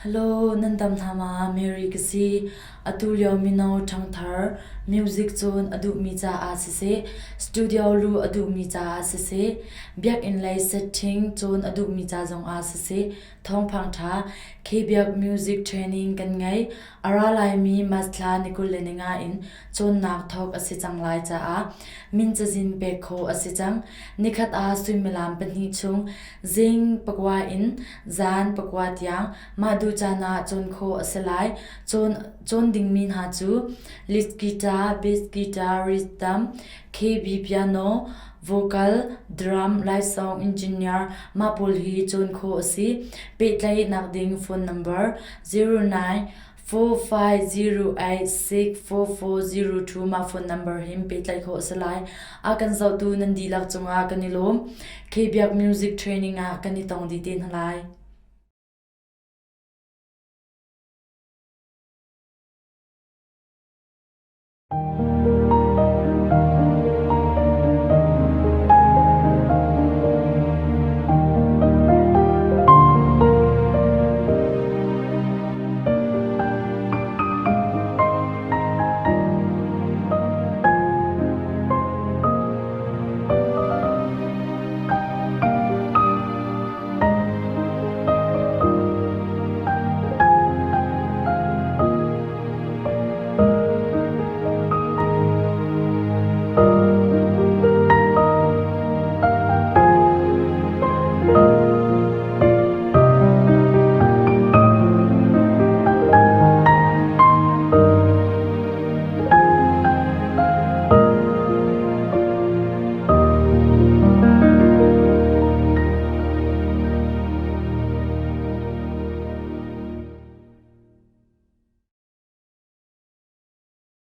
Hello, nan dam hna ma? Mary ka si. Atu lio mino ṭhangthar music cawn a duhmi caah siseh, studio luh a duhmi caah siseh, biakinn lei setting cawn a duhmi ca zongah siseh, thawngpang ṭha K-Biak Music Training kan ngei. A ra laimi March thla ni 25 in cawnnak thawk a si cang lai caah min cazin pek khawh a si cang. Nikhat ah suimilam pahnih chung zing pakua in zan pakua tiang mah duh caan ah cawn khawh a si lai. Cawn, cawn dingmi hna cu lead guitar, bass guitar, rhythm, KB piano, vocal, drum, live sound engineer mah pawl hi cawn khawh a si. Pehtlaihnak ding phone number 09 4508644402 mah phone number hin pehtlaih khawh a si lai. A kan zohtu nan dihlak cungah kan i lawm. K-Biak Music Training ah kan i tong dih te hna lai.